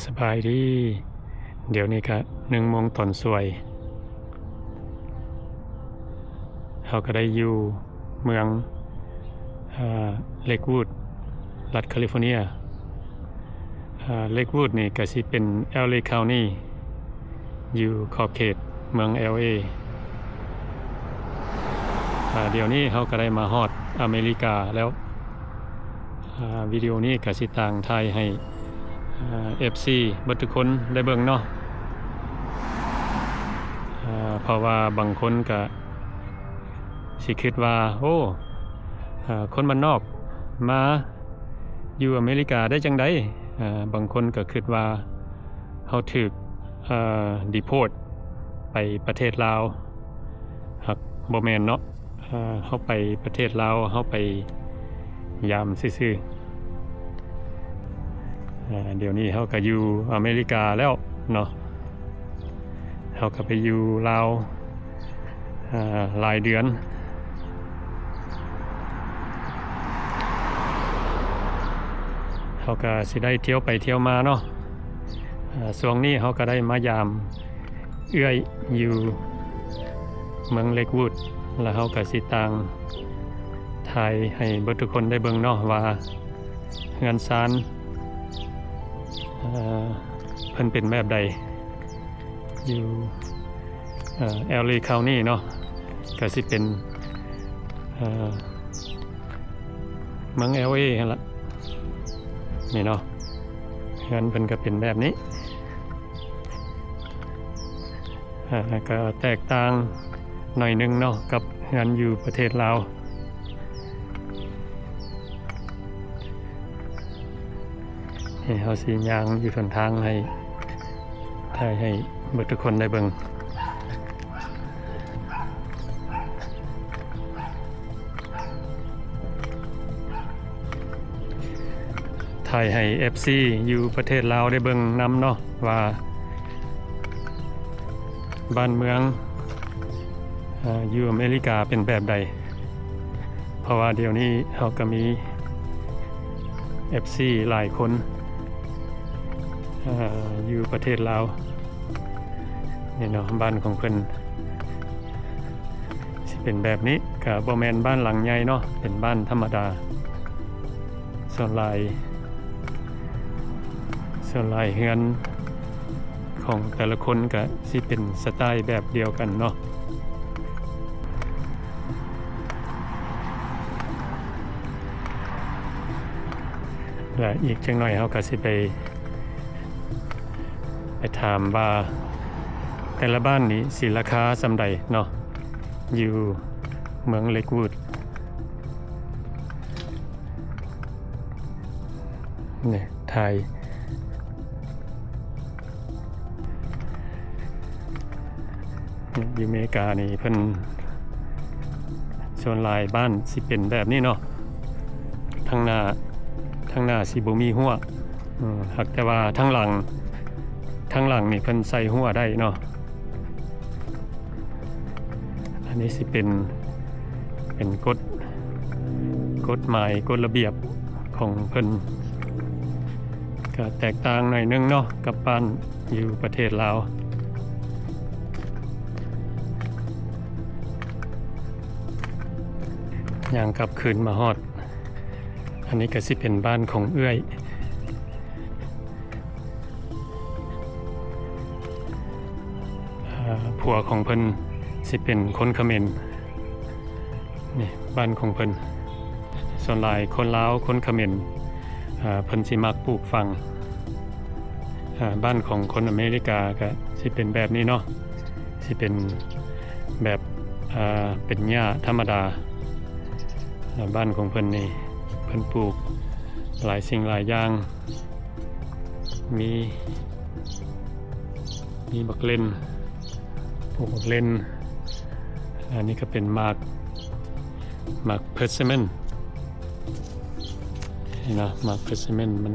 ສະບາຍດີ. ດຽວນີ້ກະໜຶ່ງໂມງຕອນສວຍ. ເຮົາກະໄດ້ຢູ່ເມືອງ ເອີ ເລັກວູດ ລັດຄາລິຟໍເນຍ. ເອີ ເລັກວູດນີ້ກະຊິເປັນແອລເອຄາວນີ ຢູ່ຂອບເຂດເມືອງແອລເອ. ອາ ດຽວນີ້ເຮົາກະໄດ້ມາຮອດອາເມລິກາແລ້ວ. ອາ ວິດີໂອນີ້ກະຊິຕ່າງຖ່າຍໃຫ້ ອາ ເອັຟຊີເບິດທຸກຄົນໄດ້ເບິ່ງເນາະ. ອາ ເພາະວ່າບາງຄົນກະຊິຄິດວ່າ ໂອ້ ອາ ຄົນບ້ານນອກມາຢູ່ອາເມລິກາໄດ້ຈັ່ງໃດ? ອາ ບາງຄົນກະຄິດວ່າ ເຮົາຖືກ ເອີ ດີໂພດໄປປະເທດລາວ. ຫາກບໍ່ແມ່ນເນາະ. ເອີ ເຮົາໄປປະເທດລາວ ເຮົາໄປຢາມຊື່ໆ. ເອີ ດຽວນີ້ເຮົາກະຢູ່ອາເມລິກາແລ້ວເນາະ. ເຮົາກະໄປຢູ່ລາວ ເອີ ຫຼາຍເດືອນ. ເຮົາກະຊິໄດ້ທ່ຽວໄປທ່ຽວມາເນາະ. ເອີ ຊ່ວງນີ້ເຮົາກະໄດ້ມາຢາມເອື້ອຍຢູ່ເມືອງເລັກວູດ ແລ້ວເຮົາກະຊິຕ່າງຖ່າຍໃຫ້ເບິດທຸກຄົນໄດ້ເບິ່ງເນາະ ວ່າເຮືອນຊານ ເອີ ເພິ່ນເປັນແບບໃດ. ຢູ່ ເອີ ແອລເອຄາວນີເນາະ ກະຊິເປັນ ເອີ ເມືອງແອລເອຫັ້ນລະ. ນີ້ເນາະ ເຮືອນເພິ່ນກະເປັນແບບນີ້. ເອີ ກະແຕກຕ່າງໜ້ອຍໜຶ່ງເນາະ ກັບເຮືອນຢູ່ປະເທດລາວ. ເຮົາຊິຍ່າງຢູ່ຫົນທາງໃຫ້ ຖ່າຍໃຫ້ເບິດທຸກຄົນໄດ້ເບິ່ງ. ຖ່າຍໃຫ້ເອັຟຊີຢູ່ປະເທດລາວໄດ້ເບິ່ງນຳເນາະ ວ່າບ້ານເມືອງ ເອີ ຢູ່ອາເມລິກາເປັນແບບໃດ. ເພາະວ່າດຽວນີ້ເຮົາກະມີເອັຟຊີຫຼາຍຄົນ ເອີ ຢູ່ປະເທດລາວ. ນີ້ເນາະ ບ້ານຂອງເພິ່ນຊິເປັນແບບນີ້. ກະບໍ່ແມ່ນບ້ານຫຼັງໃຫຍ່ເນາະ ເປັນບ້ານທຳມະດາ. ສ່ວນຫຼາຍ ສ່ວນຫຼາຍເຮືອນຂອງແຕ່ລະຄົນກະຊິເປັນສະໄຕແບບດຽວກັນເນາະ. ແລະ ອີກຈັກໜ້ອຍເຮົາກະຊິໄປ ໄປຖາມວ່າແຕ່ລະບ້ານນີ້ຊິລາຄາສ່ຳໃດເນາະ ຢູ່ເມືອງເລັກວູດ. ນີ້ ຖ່າຍ ຢູ່ເມການີ້ເພິ່ນ ສ່ວນຫຼາຍບ້ານຊິເປັນແບບນີ້ເນາະ ທາງໜ້າ ທາງໜ້າຊິບໍ່ມີຮົ້ວ. ອືມ ຫາກແຕ່ວ່າທາງຫຼັງ ທາງຫຼັງນີ້ເພິ່ນໃສ່ຮົ້ວໄດ້ເນາະ. ອັນນີ້ຊິເປັນ ເປັນກົດ ກົດໝາຍ ກົດລະບຽບຂອງເພິ່ນ ກະແຕກຕ່າງໜ້ອຍໜຶ່ງເນາະ ກັບບ້ານຢູ່ປະເທດລາວ. ຍ່າງກັບຄືນມາຮອດ ອັນນີ້ກະຊິເປັນບ້ານຂອງເອື້ອຍ ເອີ ຜົວຂອງເພິ່ນຊິເປັນຄົນຂະເໝນ. ນີ້ບ້ານຂອງເພິ່ນ ສ່ວນຫຼາຍຄົນລາວ ຄົນຂະເໝນ ເອີ ເພິ່ນຊິມັກປູກຝັງ. ເອີ ບ້ານຂອງຄົນອາເມລິກາກະຊິເປັນແບບນີ້ເນາະ ຊິເປັນແບບ ເອີ ເປັນຫຍ້າທຳມະດາ. ເອີ ບ້ານຂອງເພິ່ນນີ້ ເພິ່ນປູກຫຼາຍສິ່ງຫຼາຍຢ່າງ ມີ ມີບັກເລັ່ນ ປູກບັກເລັ່ນ. ອັນນີ້ກະເປັນໝາກ ໝາກເພີສເຊເມັນ ນີ້ນະ ໝາກເພີສເຊເມັນ ມັນ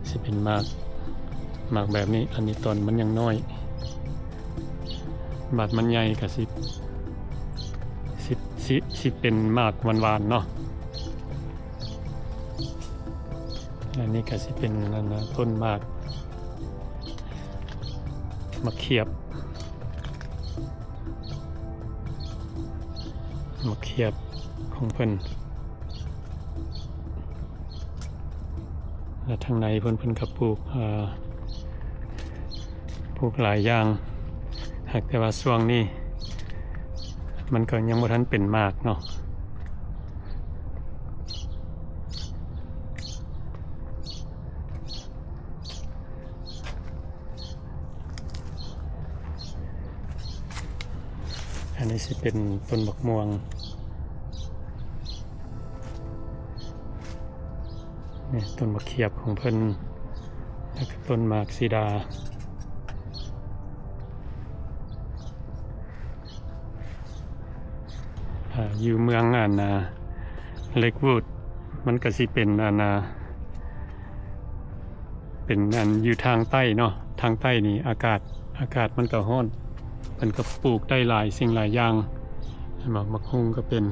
ຊິເປັນໝາກ ໝາກແບບນີ້. ອັນນີ້ຕອນມັນຍັງນ້ອຍ ບາດມັນໃຫຍ່ກະຊິ ຊິ ຊິ ຊິເປັນໝາກຫວານໆເນາະ. ອັນນີ້ກະຊິເປັນ ອັນນະ ຕົ້ນໝາກ ໝາກຂຽບ ໝາກຂຽບຂອງເພິ່ນ ແລະ ທາງໃນເພິ່ນ ເພິ່ນກໍປູກ ເອີ ປູກຫຼາຍຢ່າງ ຫາກແຕ່ວ່າຊ່ວງນີ້ມັນກໍຍັງບໍ່ທັນເປັນໝາກເນາະ. ອັນນີ້ຊິເປັນຕົ້ນໝາກມ່ວງ ນີ້ຕົ້ນໝາກຂຽບຂອງເພິ່ນ ແລ້ວກໍຕົ້ນໝາກສີດາ. ອ່າ ຢູ່ເມືອງ ອັນ ອ່າ Lakewood ມັນກະຊິເປັນ ອັນ ອ່າ ເປັນ ອັນ ຢູ່ທາງໃຕ້ເນາະ ທາງໃຕ້ນີ້ອາກາດ ອາກາດມັນກະຮ້ອນ ເພິ່ນກະປູກໄດ້ຫຼາຍສິ່ງຫຼາຍຢ່າງ ເຫັນບໍ່ ໝາກຮຸ່ງກະເປັນ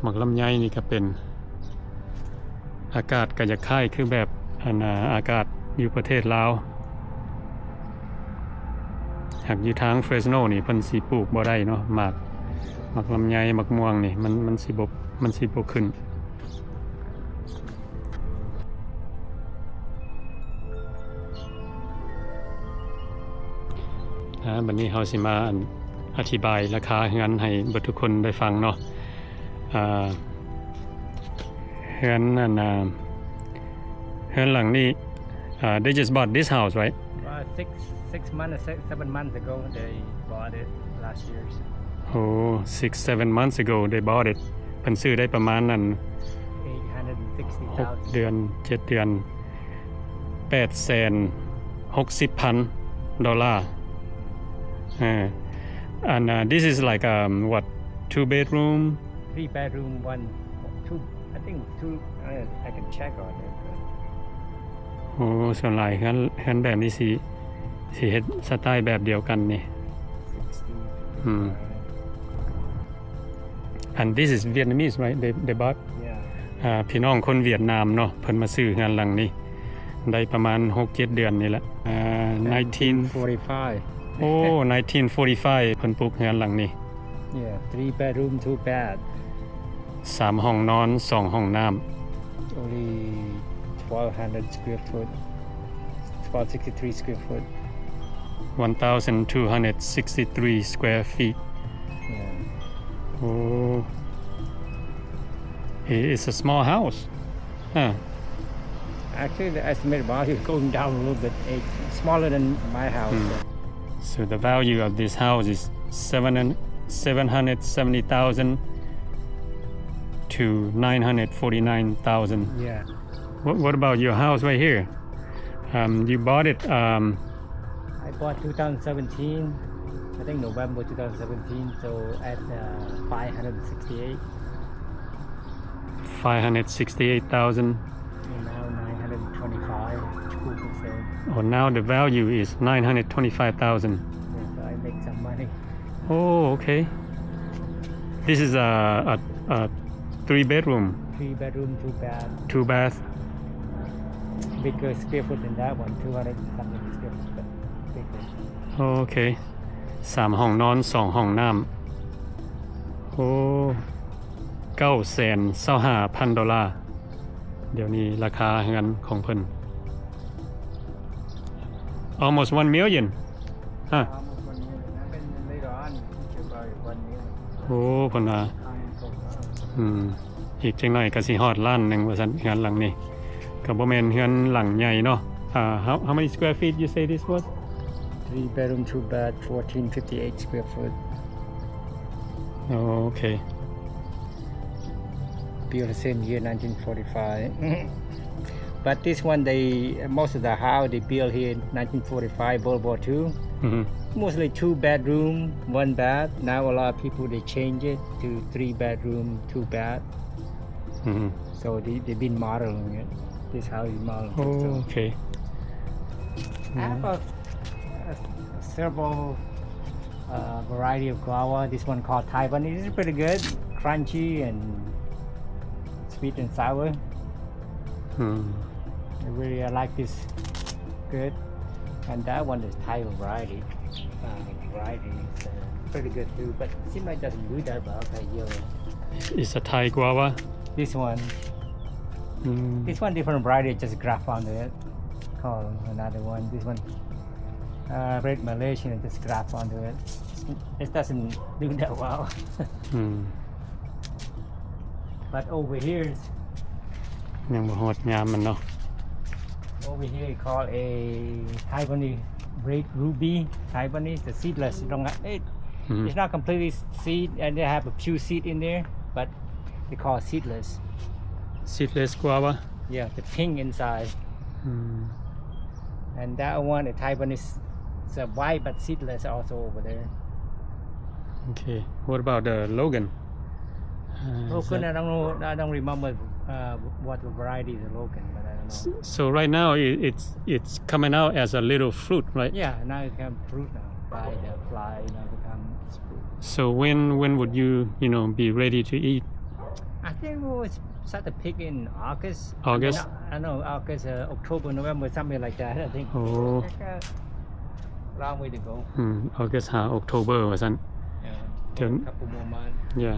ໝາກລຳໄຍນີ້ກະເປັນ ອາກາດກະຢາກຄ້າຍຄືແບບ ອັນ ອາ ອາກາດຢູ່ປະເທດລາວ ຫາກຢູ່ທາງ Fresno ນີ້ເພິ່ນຊິປູກບໍ່ໄດ້ເນາະ ໝາກ ໝາກລຳໄຍ ໝາກມ່ວງນີ້ ມັນ ມັນຊິບໍ່ ມັນຊິບໍ່ຂຶ້ນ. ອ່າ ບັດນີ້ເຮົາຊິມາ ອັນ ອະທິບາຍລາຄາເຮືອນໃຫ້ເບິດທຸກຄົນໄດ້ຟັງເນາະ. ອ່າ ເຮືອນ ອັນ ອ່າ ເຮືອນຫຼັງນີ້ ອ່າ they just bought this house, right? Uh, six, six months, se-, seven months ago, they bought it last year. ໂອ້ six, seven months ago, they bought it. ເພິ່ນຊື້ໄດ້ປະມານນັ້ນ Eight hundred and sixty thousand. ຫົກເດືອນ ເຈັດເດືອນ ແປດແສນຫົກສິບພັນໂດລາ. ເອີ and, uh, this is like, um, what, two bedroom? Three bedroom, one, two, I think two, uh, I can check on it, but ໂອ້ ສ່ວນຫຼາຍເຮືອນ ເຮືອນແບບນີ້ຊິ ຊິເຮັດສະໄຕແບບດຽວກັນນີ້. ອືມ and this is Vietnamese, right? They, they bought? Yeah. ອ່າ ພີ່ນ້ອງຄົນຫວຽດນາມເນາະ ເພິ່ນມາຊື້ເຮືອນຫຼັງນີ້ ໄດ້ປະມານຫົກເຈັດເດືອນນີ້ແຫຼະ. ອ່າ nineteen forty-five. ໂອ້ nineteen forty-five ເພິ່ນປຸກເຮືອນຫຼັງນີ້. Yeah, three bedroom, two bath. ສາມຫ້ອງນອນ ສອງຫ້ອງນ້ຳ. Only twelve hundred square foot, twelve sixty-three square foot. One thousand two hundred sixty-three square feet. Yeah. ໂອ້ It is a small house. Huh. Actually, the estimated value is going down a little bit. It's smaller than my house, hmm. So the value of this house is seven and, seven hundred seventy thousand to nine hundred forty-nine thousand. Yeah. What, what about your house right here? Um, you bought it, um, I bought two thousand seventeen, I think November two thousand seventeen, so at, uh, five hundred sixty-eight. Five hundred sixty-eight thousand. And now nine hundred twenty-five, two percent. Oh, now the value is nine hundred twenty-five thousand. Yeah, so I make some money. Oh, okay. This is a, a, a three bedroom. Three bedroom, two bath. Two bath. Bigger square foot than that one, two hundred something square foot bigger. ໂອເຄ ສາມຫ້ອງນອນ ສອງຫ້ອງນ້ຳ. ໂອ້ ເກົ້າແສນຊາວຫ້າພັນໂດລາ. ດຽວນີ້ລາຄາເຮືອນຂອງເພິ່ນ almost one million. Huh. Almost one million. I mean, later on, it should probably one million. ໂອ້ ເພິ່ນວ່າ ອືມ ອີກຈັກໜ້ອຍກໍຊິຮອດລ້ານໜຶ່ງວ່າຊັ້ນ ເຮືອນຫຼັງນີ້. ກໍບໍ່ແມ່ນເຮືອນຫຼັງໃຫຍ່ເນາະ. ອ່າ how, how many square feet you say this was? Three bedroom, two bath, fourteen fifty-eight square foot. ໂອເຄ. Built the same year, nineteen forty-five. But this one, they, most of the house they built here in nineteen forty-five, World War Two. Mm-hmm. Mostly two bedroom, one bath. Now a lot of people, they change it to three bedroom, two bath. Mm-hmm. So they, they've been modeling it. This house is modeled. Oh, okay. I have a, a, several, uh, variety of guava. This one called Taiwanese. It's pretty good, crunchy and sweet and sour. Hmm. I really, I like this. Good. And that one is Thai variety. Uh, variety is uh, pretty good too, but seems like doesn't do that well. Like your It's a Thai guava. This one. Mm. This one different variety. Just graft onto it. Call another one. This one, uh, red Malaysian. Just graft onto it. It doesn't do that well. ອືມ But over here is ຍັງບໍ່ຮອດຍາມມັນເນາະ. Over here called a Taiwanese red ruby. Taiwanese, the seedless. Don't ha- it, ອືມ it's not completely seed, and they have a few seed in there, but they call seedless. Seedless guava. Yeah, the pink inside. ອືມ And that one, the Taiwanese, it's a white but seedless also over there. Okay. What about the Logan? Uh, is Logan, that I don't know. I don't remember uh, what the variety is, Logan, but I don't know. S- So right now it, it's it's coming out as a little fruit, right? Yeah, now it become fruit now. By the fly, now become fruit. So when when would you you know be ready to eat? I think we will start to pick in August. August? I mean, I know August, uh, October, November, something like that, I think. ໂອ້ Like, uh, long way to go. ອືມ August ຫາ October ວ່າຊັ້ນ. Yeah. ດຽວ Couple more months. Yeah.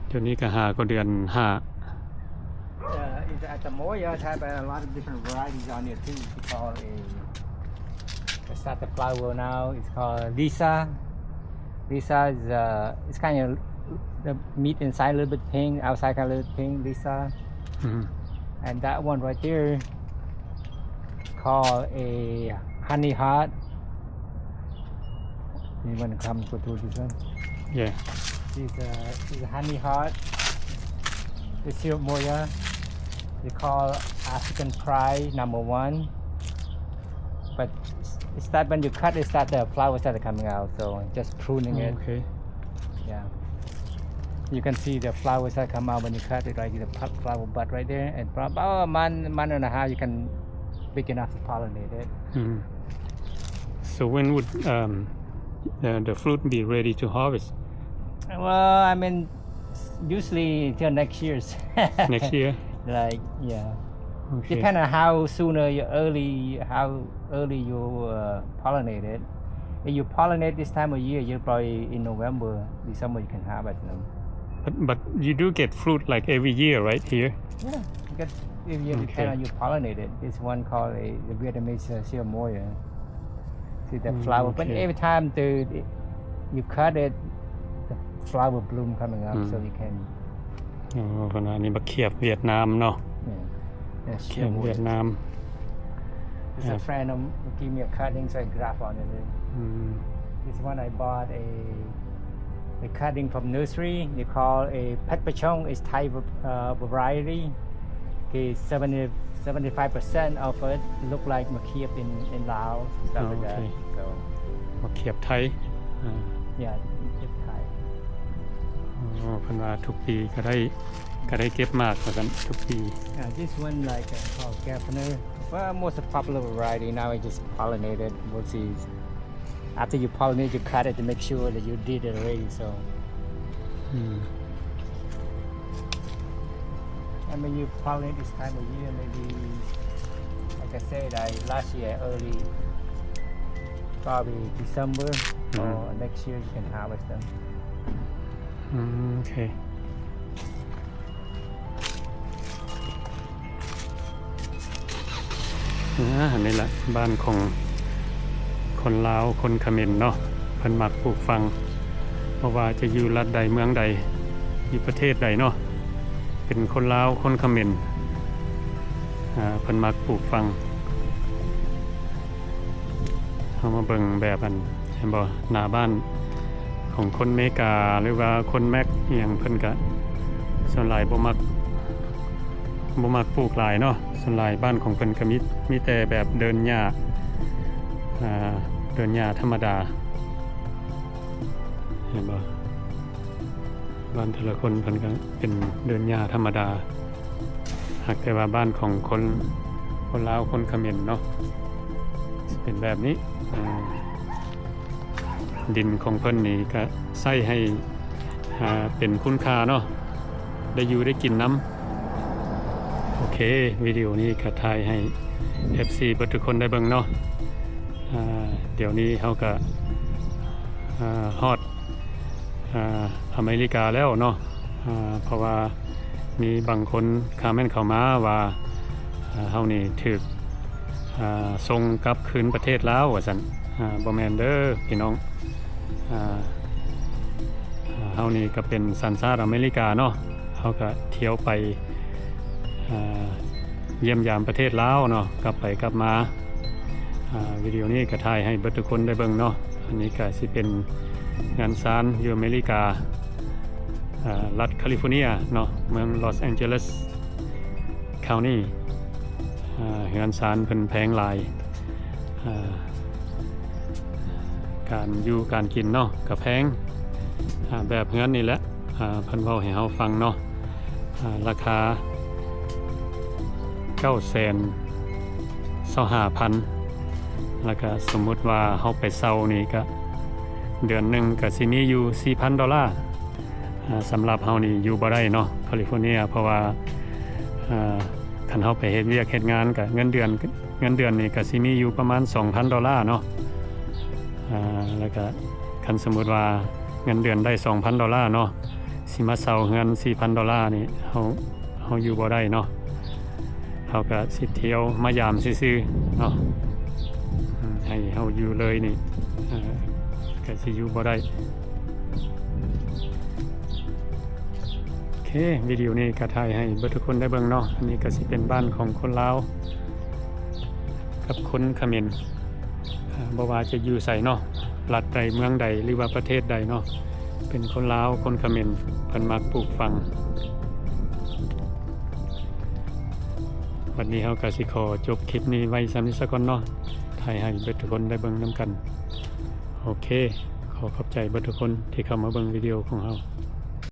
ດຽວນີ້ກໍຫາກໍເດືອນຫ້າ. Uh, it's at the Moya type, a lot of different varieties on it too. It's called a It start to flower now. It's called Lisa. Lisa is uh, it's kind of the meat inside a little bit pink, outside kind of a little pink. Lisa. ອືມ And that one right there called a honey heart. You want to come go to this one? Yeah. This uh, this honey heart. This here Moya. They call African pride number one. But it start when you cut, it start the flowers start coming out. So just pruning it. Okay. Yeah. You can see the flowers that come out when you cut it, right? The flower bud right there, and about a month, month and a half, you can begin to pollinate it. Mm. So when would um, the, the fruit be ready to harvest? Well, I mean, usually till next year. Next year? Like, yeah. Okay. Depend on how sooner you early, how early you uh, pollinate it. If you pollinate this time of year, you probably in November, December you can harvest them. But, but you do get fruit like every year, right, here? Yeah, you get every year. Okay. Depend on you pollinate it. This one called a, the Vietnamese uh, Sierra Moya. See the flower. But every time the, the you cut it, the flower bloom coming up, so you can ອໍ ເພິ່ນວ່າອັນນີ້ບັກຂຽບຫວຽດນາມເນາະ. Yeah. ບັກຂຽບຫວຽດນາມ. This is a friend of give me a cutting, so I grab on it. ອືມ This one I bought a a cutting from nursery. They call a Pet Pachong. It's Thai uh, variety. Okay, seventy, seventy-five percent of it look like ໝາກຂຽບ in, in Laos, stuff like that. ໂອເຄ ໝາກຂຽບໄທ. ເອີ Yeah, ໝາກຂຽບໄທ. ອໍ ເພິ່ນວ່າທຸກປີກໍໄດ້ ກໍໄດ້ເກັບໝາກວ່າຊັ້ນ ທຸກປີ. Yeah, this one like uh, called Gaffney. Well, most popular variety now is just pollinated. We'll see. After you pollinate, you cut it to make sure that you did it already. So, ອືມ I mean, you pollinate this time of year, maybe, like I said, I, last year early, probably December, ອືມ or next year you can harvest them. ອືມ ໂອເຄ. ອ່າ ອັນນີ້ລະ ບ້ານຂອງຄົນລາວ ຄົນຂະເໝນເນາະ ເພິ່ນມັກປູກຝັງ ບໍ່ວ່າຈະຢູ່ລັດໃດ ເມືອງໃດ ຢູ່ປະເທດໃດເນາະ ເປັນຄົນລາວ ຄົນຂະເໝນ ອ່າ ເພິ່ນມັກປູກຝັງ. ເຮົາມາເບິ່ງແບບອັນ ເຫັນບໍ່ ໜ້າບ້ານຂອງຄົນເມກາ ຫຼືວ່າຄົນແມັກອີ່ຫຍັງ ເພິ່ນກະສ່ວນຫຼາຍບໍ່ມັກ ບໍ່ມັກປູກຫຼາຍເນາະ. ສ່ວນຫຼາຍບ້ານຂອງເພິ່ນກະມີ ມີແຕ່ແບບເດີ່ນຫຍ້າ ອ່າ ເດີ່ນຫຍ້າທຳມະດາ ເຫັນບໍ່? ບ້ານແຕ່ລະຄົນເພິ່ນກະເປັນເດີ່ນຫຍ້າທຳມະດາ ຫາກແຕ່ວ່າບ້ານຂອງຄົນ ຄົນລາວ ຄົນຂະເໝນເນາະ ຊິເປັນແບບນີ້. ອ່າ ດິນຂອງເພິ່ນນີ້ກະໃຊ້ໃຫ້ ອ່າ ເປັນຄຸນຄ່າເນາະ ໄດ້ຢູ່ໄດ້ກິນນຳ. ໂອເຄ ວິດີໂອນີ້ກະຖ່າຍໃຫ້ ເອັຟຊີ ເບິດທຸກຄົນໄດ້ເບິ່ງເນາະ. ອາ ດຽວນີ້ເຮົາກະ ອາ ຮອດ ອາ ອາເມລິກາແລ້ວເນາະ ອາ ເພາະວ່າມີບາງຄົນຄອມເມັນເຂົ້າມາວ່າ ອາ ເຮົານີ້ຖືກ ອາ ສົ່ງກັບຄືນປະເທດລາວວ່າຊັ້ນ. ອາ ບໍ່ແມ່ນເດີພີ່ນ້ອງ ອາ ອາ ເຮົານີ້ກະເປັນສັນຊາດອາເມລິກາເນາະ ເຮົາກະທ່ຽວໄປ ອາ ຢ້ຽມຢາມປະເທດລາວເນາະ ກັບໄປກັບມາ. ອາ ວິດີໂອນີ້ກະຖ່າຍໃຫ້ເບິດທຸກຄົນໄດ້ເບິ່ງເນາະ. ອັນນີ້ກະຊິເປັນເຮືອນຊານຢູ່ອາເມລິກາ ອາ ລັດຄາລິຟໍເນຍເນາະ ເມືອງລອສແອງເຈີລິສຄາວນີ. ອາ ເຮືອນຊານເພິ່ນແພງຫຼາຍ ອາ ການຢູ່ການກິນເນາະກະແພງ ອາ ແບບເຮືອນນີ້ແຫຼະ ອາ ເພິ່ນເວົ້າໃຫ້ເຮົາຟັງເນາະ ອາ ລາຄາເກົ້າແສນຊາວຫ້າພັນ ແລ້ວກະສົມມຸດວ່າເຮົາໄປເຊົ່ານີ້ກະເດືອນໜຶ່ງກະຊິມີຢູ່ສີ່ພັນໂດລາ. ອາ ສຳລັບເຮົານີ້ຢູ່ບໍ່ໄດ້ເນາະ ຄາລິຟໍເນຍ ເພາະວ່າ ອາ ຄັນເຮົາໄປເຮັດວຽກເຮັດງານກະເງິນເດືອນ ເງິນເດືອນນີ້ກະຊິມີຢູ່ປະມານສອງພັນໂດລາເນາະ. ອາ ແລ້ວກະຄັນສົມມຸດວ່າເງິນເດືອນໄດ້ສອງພັນໂດລາເນາະ ຊິມາເຊົ່າເຮືອນສີ່ພັນໂດລານີ້ ເຮົາ ເຮົາຢູ່ບໍ່ໄດ້ເນາະ. ເຮົາກະຊິທ່ຽວມາຢາມຊື່ໆເນາະ ອາ ໃຫ້ເຮົາຢູ່ເລີຍນີ້ ອາ ກະຊິຢູ່ບໍ່ໄດ້. ໂອເຄ ວິດີໂອນີ້ກະຖ່າຍໃຫ້ເບິດທຸກຄົນໄດ້ເບິ່ງເນາະ. ອັນນີ້ກະຊິເປັນບ້ານຂອງຄົນລາວກັບຄົນຂະເໝນ ອາ ບໍ່ວ່າຈະຢູ່ໃສເນາະ ລັດໃດ ເມືອງໃດ ຫຼືວ່າປະເທດໃດເນາະ ເປັນຄົນລາວ ຄົນຂະເໝນ ເພິ່ນມັກປູກຝັງ. ບັດນີ້ເຮົາກະຊິຂໍຈົບຄລິບນີ້ໄວ້ສ່ຳນີ້ສາກ່ອນເນາະ ຖ່າຍໃຫ້ເບິດທຸກຄົນໄດ້ເບິ່ງນຳກັນ. ໂອເຄ ຂໍຂອບໃຈເບິດທຸກຄົນທີ່ເຂົ້າມາເບິ່ງວິດີໂອຂອງເຮົາ.